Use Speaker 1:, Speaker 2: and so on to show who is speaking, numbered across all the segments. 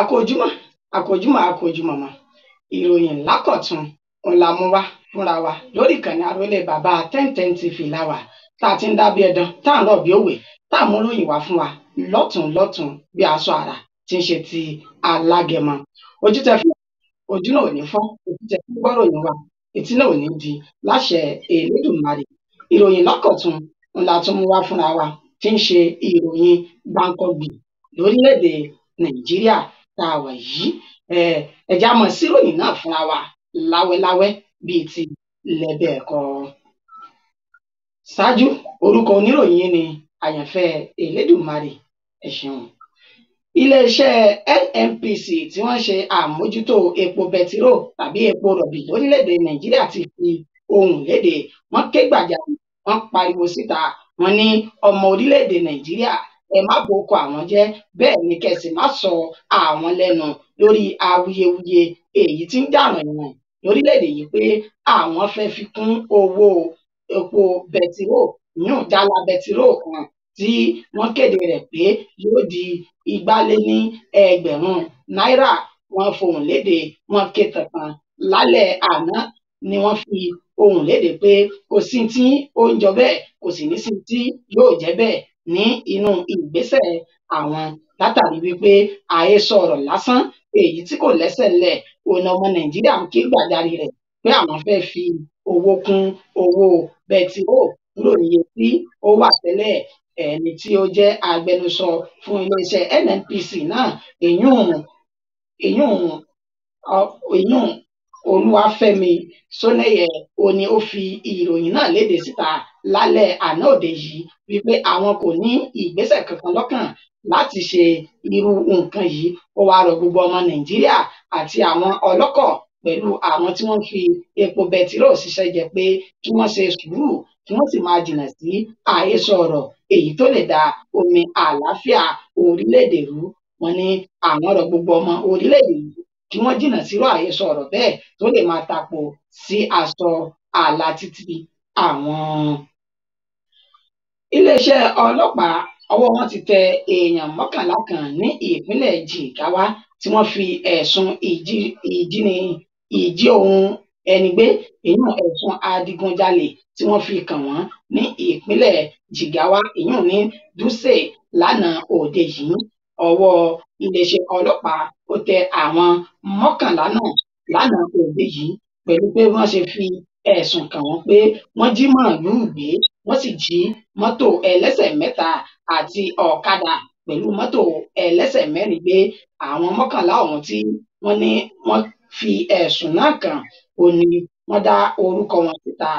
Speaker 1: Àkójúmọ́ àkójúmọ́ àkójúmọ́mọ́ ìròyìn lákọ̀tun òun la mú wá fúnra wa lórí ìkànnì Arólé Bàbá 1010 TV láwà tá a ti ń dábí ẹdán tá à ń rọ̀ bí òwe tá à ń mú ròyìn wá fún wa lọ́tùn lọ́tùn bí aṣọ àrà tí ń ṣe ti alágẹmọ. Ojú tẹ fún ojú náà ò ní fọ́, ojú tẹ fún gbọ́ròyìn wa etí náà ò ní di láṣẹ Elédùmarè. Ìròyìn lákọ̀tun òun la tún mú wá fúnra wa tí ń ṣe ìròyìn gbáǹkọ́gbì lórílẹ̀-èdè Nàìjíríà tá a wà yìí. Ẹ já mọ̀ sí ìròyìn náà fúnra wa láwẹ́láwẹ́ bíi ti lẹ́bẹ̀ ẹ̀kọ́. Ṣáájú, orúkọ oníròyìn ni Àyànfẹ́ Elédùmarè. Ẹ ṣeun. Iléeṣẹ́ NNPC tí wọ́n ṣe àmójútó epo bẹtiró tàbí epo rọ̀bì lórílẹ̀-èdè Nàìjíríà ti fi ohùn léde. Wọ́n ké gbàjarè, wọ́n pariwo síta, wọ́n ní ọmọ orílẹ̀-èdè Nàìjíríà ẹ má boko àwọn jẹ́, bẹ́ẹ̀ ni kẹsì má sọ àwọn lẹ́nu lórí awuyewuye èyí tí ń jà ràìnràìn lórílẹ̀-èdè yìí pé àwọn fẹ́ fi kún owó epo bẹtiró, yún jálá bẹtiró kan tí wọ́n kéde rẹ̀ pé yóò di 2,200 náírà. Wọ́n fohùn léde, wọ́n ké tantan lálẹ́ àná ni wọ́n fi ohùn léde pé kò sí tí ó ń jọ bẹ́ẹ̀, kò sì ní sí tí yóò jẹ́ bẹ́ẹ̀ ní inú ìgbésẹ̀ àwọn, látàrí wípé àhesọ ọ̀rọ̀ lásán èyí tí kò lẹ́sẹ̀ ńlẹ̀ òun ọmọ Nàìjíríà ń ké gbàjarè rẹ̀ pé àwọn fẹ́ fi owó kún owó bẹtiró kúrò níye tí ó wà tẹ́lẹ̀. Ẹni tí ó jẹ́ agbẹnusọ fún iléeṣẹ́ NNPC náà, ìyún Olúwafẹ́mi Ṣónẹ́yẹ, ó ní ó fi ìròyìn náà léde síta lálẹ́ àná òde yìí wípé àwọn kò ní ìgbésẹ̀ kankan lọ́kàn láti ṣe irú nǹkan yìí. Ó wáá rọ gbogbo ọmọ Nàìjíríà àti àwọn ọlọ́kọ̀ pẹ̀lú àwọn tí wọ́n fi epo bẹtiró ṣiṣẹ́ jẹ pé kí wọ́n ṣe sùúrù, kí wọ́n sì máa jìnnà sí àhesọ ọ̀rọ̀ èyí tó lè da omi àlàáfíà orílẹ̀-èdè rú. Wọ́n ní àwọn rọ gbogbo ọmọ orílẹ̀-èdè yìí kí wọ́n jìnnà sírú àhesọ ọ̀rọ̀ bẹ́ẹ̀ tó lè máa tapo sí aṣọ ààlà títí àwọn. Iléeṣẹ́ ọlọ́pàá ọwọ́ wọn ti tẹ èèyàn 11 kan ní ìpínlẹ̀ Jigawa tí wọ́n fi ẹ̀sùn ìjí ohun ẹni gbé, ìyún ẹ̀sùn adigunjalè tí wọ́n fi kàn wọ́n ní ìpínlẹ̀ Jigawa, ìyún ní Dutse lánàá òde yìí. Ọwọ́ iléeṣẹ́ ọlọ́pàá ó tẹ àwọn 11 náà lánàá òde yìí pẹ̀lú pé wọ́n ṣe fi ẹ̀sùn kàn wọ́n pé wọ́n jí màálùú gbé, wọ́n sì jí mọ́tò ẹlẹ́sẹ̀ 3 àti ọ̀kadà pẹ̀lú mọ́tò ẹlẹ́sẹ̀ 4 gbé. Àwọn 11 ọ̀hún tí wọ́n ní wọ́n fi ẹ̀sùn náà kàn ó ní wọ́n dá orúkọ wọn síta.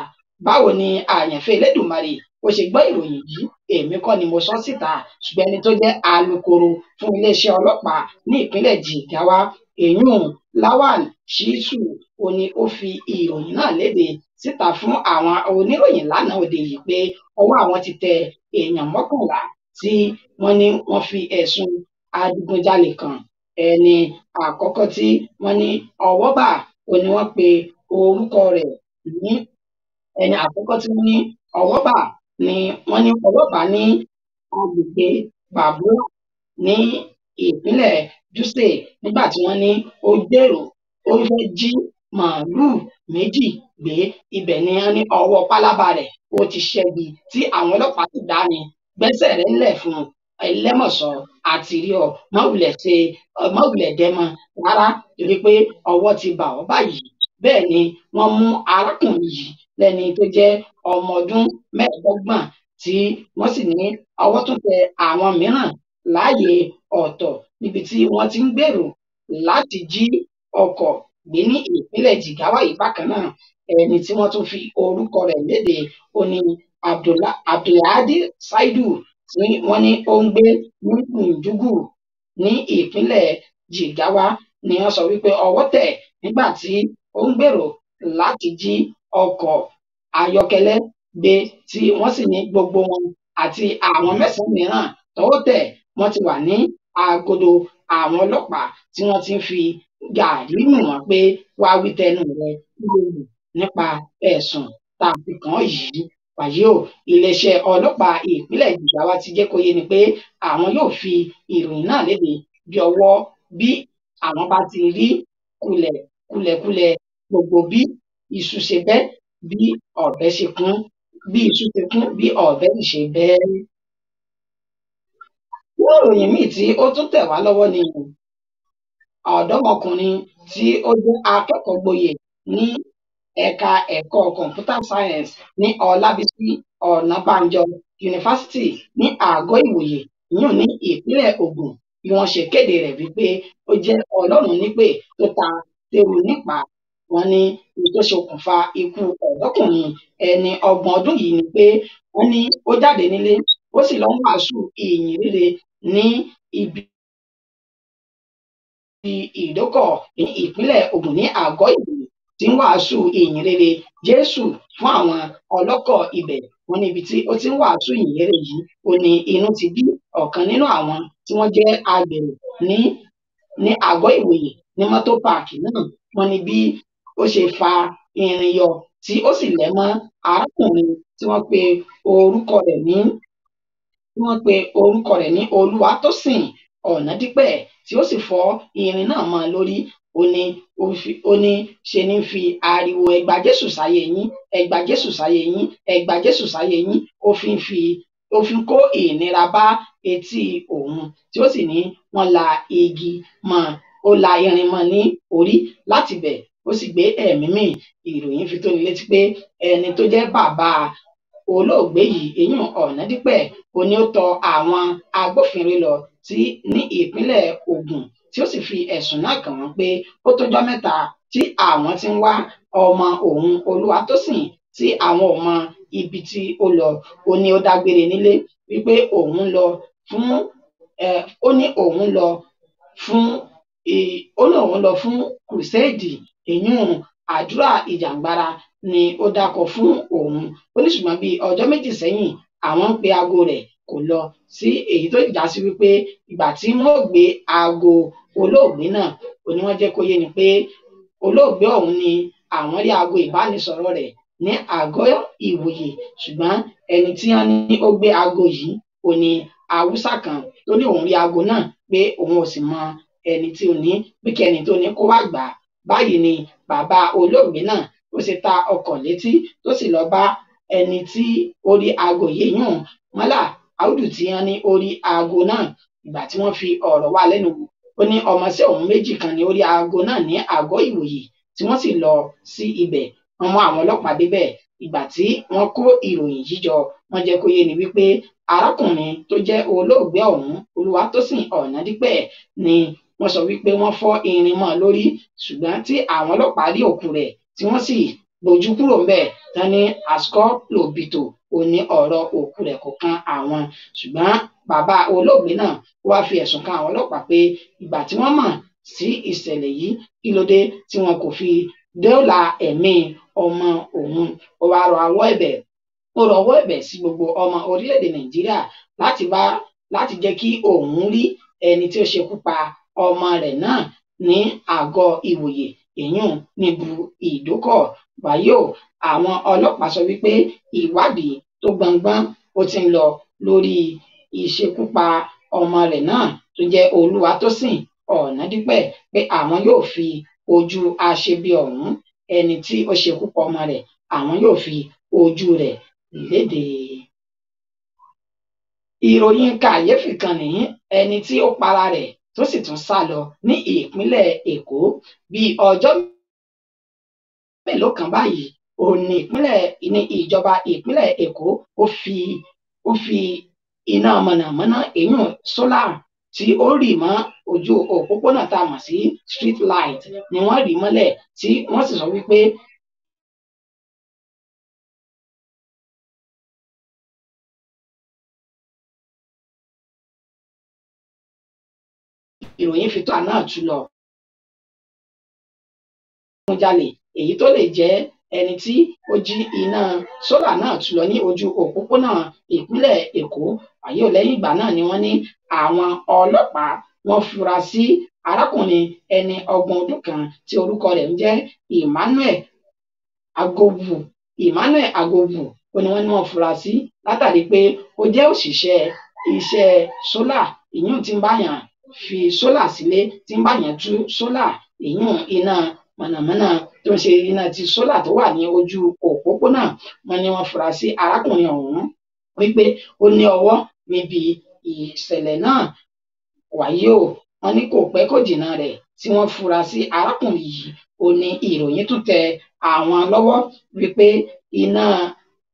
Speaker 1: Báwo ni Àyànfẹ́ Elédùmarè ó ṣe gbọ́ ìròyìn yìí? Èmi kọ́ ni mo sọ síta, ṣùgbọ́n ẹni tó jẹ́ alukoro fún iléeṣẹ́ ọlọ́pàá ní ìpínlẹ̀ Jigawa, èyún Lawal Shitu, ó ní ó fi ìròyìn náà léde síta fún àwọn oníròyìn lánàá òde yìí pé ọwọ́ àwọn ti tẹ èèyàn 11 tí wọ́n ní wọ́n fi ẹ̀sùn adigunjalè kàn. Ẹni àkọ́kọ́ tí wọ́n ní ọwọ́ bà ó ní wọ́n pe orúkọ rẹ̀ ní ẹni àkọ́kọ́ tí wọ́n ní ọwọ́ bà ni wọ́n ní ọwọ́ bà ní agbègbè Babura ní ìpínlẹ̀ Dutse nígbà tí wọ́n ní ó gbèrò ó fẹ́ jí màálùú 2 gbé. Ibẹ̀ ni wọ́n ní ọwọ́ pálábá rẹ̀ ó ti ṣẹ́gi tí àwọn ọlọ́pàá sì dá ní gbẹ́sẹ̀ rẹ̀ ńlẹ̀ fún ẹlẹ́mọ̀ṣọ́ àti rí ọ mọ̀wùlẹ̀ ṣe mọ̀wùlẹ̀ dẹ́mọ rárá torí pé ọwọ́ ti bà ọ́ báyìí. Bẹ́ẹ̀ ni wọ́n mú arákùnrin yìí lẹ́ni tó jẹ́ ọmọ ọdún 25 tí wọ́n sì ní ọwọ́ tún tẹ àwọn mìíràn láàyè ọ̀tọ̀ níbi tí wọ́n ti ń gbèrò láti jí ọkọ̀ gbé ní ìpínlẹ̀ Jigawa yìí bákan náà. Ẹni tí wọ́n tún fi orúkọ rẹ̀ léde ó ní Abdulhadi Saidu tí wọ́n ní ó ń gbé ní Njugu ní ìpínlẹ̀ Jigawa ni wọ́n sọ wípé ọwọ́ tẹ̀ nígbà tí ó ń gbèrò láti jí ọkọ̀ ayọ́kẹ́lẹ́ gbé, tí wọ́n sì ní gbogbo wọn àti àwọn 9 mìíràn tọ́wọ́ tẹ̀ wọ́n ti wà ní agodo àwọn ọlọ́pàá tí wọ́n ti ń fi gàárì nù wọ́n pé wá wí tẹnu rẹ̀ nípa ẹ̀sùn tá a fi kàn yìí. Wàyí o, iléeṣẹ́ ọlọ́pàá ìpínlẹ̀ Jigawa ti jẹ́ kó yé ni pé àwọn yóò fi ìròyìn náà léde bí ọwọ́ bí àwọn bá ti rí kulẹ̀kulẹ̀ gbogbo bí iṣu ṣe bẹ́ bí ọ̀bẹ ṣe kún, bí iṣu ṣe kún bí ọ̀bẹ sì ṣe bẹ́. Nínú ìròyìn míì tí ó tún tẹ̀ wá lọ́wọ́ ni ọ̀dọ́mọkùnrin tí ó jẹ́ akẹ́kọ̀ọ́ gboyè ní ẹ̀ka ẹ̀kọ́ Computer Science ní Ọlábísí Ọ̀nàbànjọ Yunifásítì ní Àgọ́ Ìwòye, ìyún ní ìpínlẹ̀ Ògùn, bí wọ́n ṣe kéde rẹ̀ wípé ó jẹ́ Ọlọ́run nípè tó ta téru nípa. Wọ́n ní ohun tó ṣokùnfà ikú ọ̀dọ́kùnrin ẹni 30 ọdún yìí ni pé wọ́n ní ó jáde nílé, ó sì lọ ń wàásù ìyìn rere ní ibi ìdókọ̀ ní ìpínlẹ̀ Ògùn ní Àgọ́ Ìwòye, tí ń wàásù ìyìn rere Jésù fún àwọn ọlọ́kọ̀ ibẹ̀. Wọ́n ní ibi tí ó ti ń wàásù ìyìn rere yìí, ó ní inú ti bí ọ̀kan nínú àwọn tí wọ́n jẹ́ agbèrò ní Àgọ́ Ìwòye ní mọ́tò páàkì náà. Wọ́n ní bí ó ṣe fa irin yọ tí ó sì lẹ̀ mọ́ arákùnrin tí wọ́n pe orúkọ rẹ̀ ní tí wọ́n pe orúkọ rẹ̀ ní Olúwatósìn Ọ̀nàdípẹ̀, tí ó sì fọ́ irin náà mọ́ lórí. Ó ní ṣe ní fi ariwo ẹ gba Jésù sáyé yín, ẹ gba Jésù sáyé yín, ẹ gba Jésù sáyé yín. Ó fi ń kó ìnira bá etí òun, tí ó sì ní wọ́n la igi mọ́, ó la irin mọ́ ní orí láti bẹ̀, ó sì gbé ẹ̀mí mì. Ìròyìn fi tóni létí pé ẹni tó jẹ́ bàbá olóògbé yìí, eyín Ọ̀nàdípẹ̀, ó ní ó tọ àwọn agbófinró lọ sí ní ìpínlẹ̀ Ògùn, tí ó sì fi ẹ̀sùn náà kàn wọ́n pé ó tọ́jọ́ mẹ́ta tí àwọn ti ń wá ọmọ òun Olúwatósìn tí àwọn ò mọ ibi tí ó lọ. Ó ní ó dágbére nílé wípé òun lọ fún ó ní òun lọ fún ó ní òun lọ fún kùrùsẹ́ẹ̀dì, ìyún àdúrà ìjàngbara ni ó dákọ fún òun. Ó ní ṣùgbọ́n bíi ọjọ́ méjì sẹ́yìn àwọn ń pe aago rẹ̀ kò lọ sí, èyí tó já sí wípé ìgbà tí wọ́n gbé aago olóògbé náà, ó ní wọ́n jẹ́ kó yé ni pé olóògbé ọ̀hún ni àwọn rí aago ìbánisọ̀rọ̀ rẹ̀ ní Àgọ́ Ìwòye, ṣùgbọ́n ẹni tí wọ́n ní ó gbé aago yìí ó ní Haúsá kan tó ní òun rí aago náà pé òun ò sì mọ ẹni tí ó ní, pé kí ẹni tó ní kó wá gbà á. Báyìí ni bàbá olóògbé náà ó ṣe ta ọkọ̀ létí tó sì lọ bá ẹni tí ó rí aago yìí, yùn Mọ́là Áùdù tí wọ́n ní ó rí aago náà. Ìgbà tí wọ́n fi ọ̀rọ̀ wá lẹ́nu wò, ó ní ọmọọṣẹ́ òun méjì kan ní ó rí aago náà ní Àgọ́ Ìwòye, tí wọ́n sì lọ sí ibẹ̀. Wọ́n mú àwọn ọlọ́pàá débẹ̀. Ìgbà tí wọ́n kó ìròyìn yìí jọ, wọ́n jẹ́ kó yé ni wípé arákùnrin tó jẹ́ olóògbé ọ̀hún, Olúwatósìn Ọ̀nàdípẹ̀, ni wọ́n sọ wípé wọ́n fọ́ irin mọ́ lórí, ṣùgbọ́n tí àwọn ọlọ́pàá rí òkú rẹ̀ tí wọ́n sì gbójú kúrò ńbẹ̀ tán ní àsìkò lòbìtò, ó ní ọ̀rọ̀ òkú rẹ̀ kò kan àwọn. Ṣùgbọ́n bàbá olóògbé náà wá fi ẹ̀sùn kan àwọn ọlọ́pàá pé ìgbà tí wọ́n mọ̀ sí ìṣẹ̀lẹ̀ yìí, kí ló dé tí wọn kò fi dóòlà ẹ̀mí ọmọ òun. Ó wá rọ awọ́ ẹ̀bẹ̀, ó rọwọ́ ẹ̀bẹ̀ sí gbogbo ọmọ orílẹ̀-èdè Nàìjíríà láti jẹ́ kí òun rí ẹni tí ó ṣekú pa ọmọ rẹ̀ náà ní Àgọ́ Ìwòye, ìyún níbu ìdókọ̀. Wàyí o, àwọn ọlọ́pàá sọ wípé ìwádìí tó gbọngbọ́n ó ti ń lọ lórí ìṣekúpa ọmọ rẹ̀ náà tó jẹ́ Olúwatósìn Ọ̀nàdípẹ̀, pé àwọn yóò fi ojú aṣebi ọ̀hún, ẹni tí ó ṣekú pa ọmọ rẹ̀, àwọn yóò fi ojú rẹ̀ léde. Ìròyìn kàyéfì kan ní ẹni tí ó para rẹ̀ tó sì tún sá lọ ní ìpínlẹ̀ Èkó. Bí ọjọ́ mélòó kan báyìí, ó ní ìpínlẹ̀ ní ìjọba ìpínlẹ̀ Èkó ó fi iná mọ̀nàmọ́ná, èyún sólà tí ó rì mọ́ ojú òpópónà tá a mọ̀ sí street light ni wọ́n rì mọ́lẹ̀, tí wọ́n sì sọ wípé ìròyìn fi tó àná tú lọ. Jalè èyí tó lè jẹ́ ẹni tí ó jí iná sólà náà tú lọ ní ojú òpópónà ìpínlẹ̀ Èkó. Wàyí ò, lẹ́yìn ìgbà náà ni wọ́n ní àwọn ọlọ́pàá wọ́n fura sí arákùnrin ẹni 30 ọdún kan tí orúkọ rẹ̀ ń jẹ́ Emmanuel Agowu. Emmanuel Agowu ó ní wọ́n ní wọ́n fura sí látàrí pé ó jẹ́ òṣìṣẹ́ iṣẹ́ sólà, ìyún tí ń báyàn fi sólà sílé, tí ń báyàn tú sólà, ìyún iná mọ̀nàmọ́ná tó ń ṣe iná ti sólà tó wà ní ojú òpópónà. Wọ́n ní wọ́n fura sí arákùnrin ọ̀hún wípé ó ní ọwọ́ níbi ìṣẹ̀lẹ̀ náà. Wàyí o, wọ́n ní kò pẹ́ kò jìnnà rẹ̀ tí wọ́n fura sí arákùnrin yìí, ó ní ìròyìn tún tẹ àwọn lọ́wọ́ wípé iná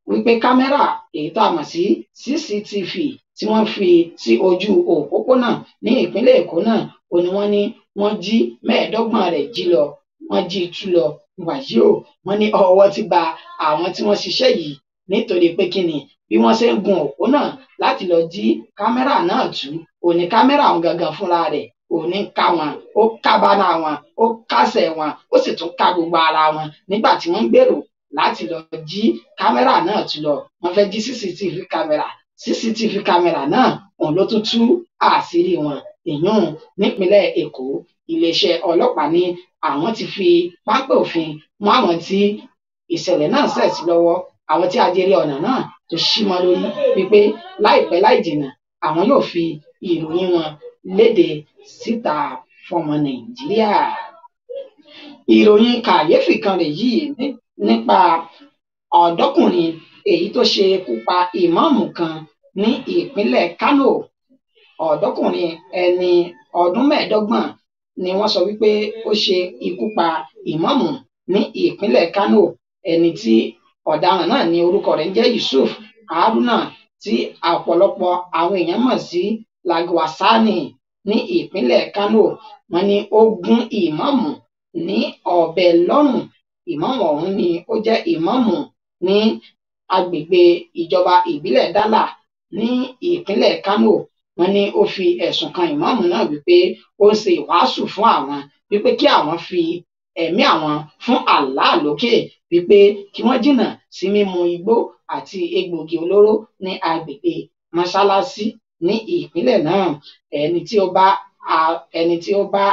Speaker 1: wípé kámẹ́rà èyí tá a mọ̀ sí CCTV tí wọ́n fi sí ojú òpópónà ní ìpínlẹ̀ Èkó náà, ó ní wọ́n ní wọ́n jí 25 rẹ̀ jí lọ, wọ́n jí tú lọ. Wàyí o, wọ́n ní ọwọ́ ti ba àwọn tí wọ́n ṣiṣẹ́ yìí nítorí pé kí ni bí wọ́n ṣe ń gun òpó náà láti lọ jí kámẹ́rà náà tú, ó ní kámẹ́rà òun gangan fúnra rẹ̀ ó ní ká wọn, ó kábàánà wọn, ó kásẹ̀ wọn, ó sì tún ká gbogbo ara wọn nígbà tí wọ́n ń gbèrò láti lọ jí kámẹ́rà náà tú lọ. Wọ́n fẹ́ jí CCTV kámẹ́rà, CCTV kámẹ́rà náà òun ló tún tú àṣírí wọn. Ìyún nípínlẹ̀ Èkó, iléeṣẹ́ ọlọ́pàá ní àwọn ti fi páńpẹ́ òfin mú àwọn tí ìṣẹ̀lẹ̀ náà ṣẹ̀ sí lọ́wọ́, àwọn tí ajere ọ̀nà náà tó ṣí mọ́ lórí wípé láìpẹ́ láì jìnnà àwọn yóò fi ìròyìn wọn léde síta fọmọ Nàìjíríà. Ìròyìn kàyéfì kan rèyí nípa ọ̀dọ́kùnrin èyí tó ṣe ikú pa ìmáàmù kan ní ìpínlẹ̀ Kánò. Ọ̀dọ́kùnrin ẹni ọdún 25 ni wọ́n sọ wípé ó ṣe ikú pa ìmáàmù ní ìpínlẹ̀ Kánò. Ẹni tí ọ̀daràn náà ní orúkọ rẹ̀ ń jẹ́ Yusuf Haruna, tí ọ̀pọ̀lọpọ̀ àwọn èèyàn mọ̀ sí Lagwasani ní ìpínlẹ̀ Kánò. Wọ́n ní ó gún ìmáàmù ní ọ̀bẹ lọ́rùn. Ìmáàmù ọ̀hún ni ó jẹ́ ìmáàmù ní agbègbè ìjọba ìbílẹ̀ Dala ní ìpínlẹ̀ Kánò. Wọ́n ní ó fi ẹ̀sùn kan ìmáàmù náà wípé ó ń ṣe ìwàásù fún àwọn wípé kí àwọn fi ẹ̀mí àwọn fún Allah lókè, wípé kí wọ́n jìnnà sí mímu igbó àti egbògi olóró ní agbègbè mọ́ṣáláṣí ní ìpínlẹ̀ náà. Ẹni tí ó bá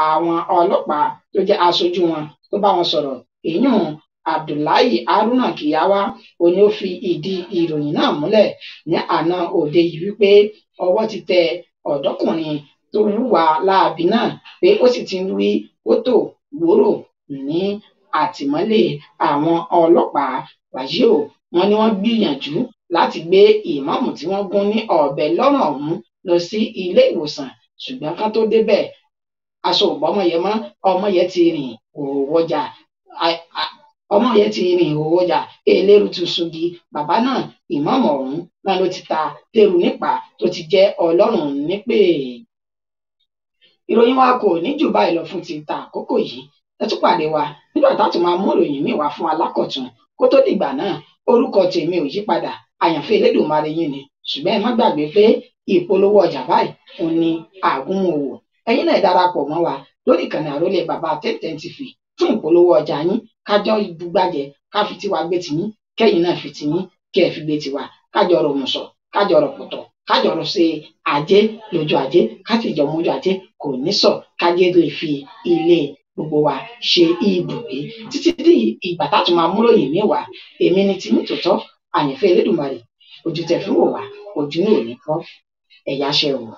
Speaker 1: àwọn ọlọ́pàá tó jẹ́ aṣojú wọn tó bá wọn sọ̀rọ̀, ìyún Abdullahi Haruna Kiyawa, ó ní ó fi ìdí ìròyìn náà múlẹ̀ ní àná òde yìí wípé ọwọ́ ti tẹ ọ̀dọ́kùnrin tó hùwà láabi náà, pé ó sì ti ń rí kótó gbòòrò ní àtìmọ́lé àwọn ọlọ́pàá. Wàyí o, wọ́n ní wọ́n gbìyànjú láti gbé ìmáàmù tí wọ́n gún ní ọ̀bẹ lọ́rùn ọ̀hún lọ sí ilé ìwòsàn, ṣùgbọ́n kán tó débẹ̀ aṣọ ò bọ́mọyẹ mọ́, ọmọyẹ ti rìn òwòjà, ọmọyẹ ti rìn òwòjà, eléru ti sungi. Bàbá náà ìmáàmù ọ̀hún wọn ló ti ta tẹrù nípa tó ti jẹ́ Ọlọ́run nípè. Ìròyìn wa kò ní jù báyìí lọ fún ti ta àkókò yìí. Ẹ tún pàdé wa nígbà tá a tún máa mú ìròyìn míì wá fún alákọ̀tun. Kó tó dìgbà náà, orúkọ tèmi ò yí padà, àyànfẹ́ Elédùmarè yín ni. Ṣùgbọ́n ẹ má gbàgbé pé ìpolówó ọjà báyìí òun ni àgúnmu òwò. Ẹ̀yin náà darapọ̀ mọ́ wa lórí ìkànnì àrólé bàbá 1010 TV fún ìpolówó ọjà yín, kájọ gbàjẹ, ká fi tiwa gbé tiyín, kẹ́yìn náà fi tiyín kẹ́ ẹ fi gbé tiwa, kájọ rọ̀ mùsọ̀, kájọ rọ̀ pọ̀tọ̀, kájọ rọ̀ ṣe ajé lójú ajé, ká sì jọ mójú ajé kò ní sọ, kájé lè fi ilé gbogbo wa ṣe ibùgbé. Títí di ìgbà tá a tún máa múròyìn mi wá, èmi ni tiyín tòótọ́, àyànfẹ́ Elédùmarè, ojú tẹ́ fi ń wò wá, ojú náà ò ní fọ́, ẹ̀yà ṣe wò.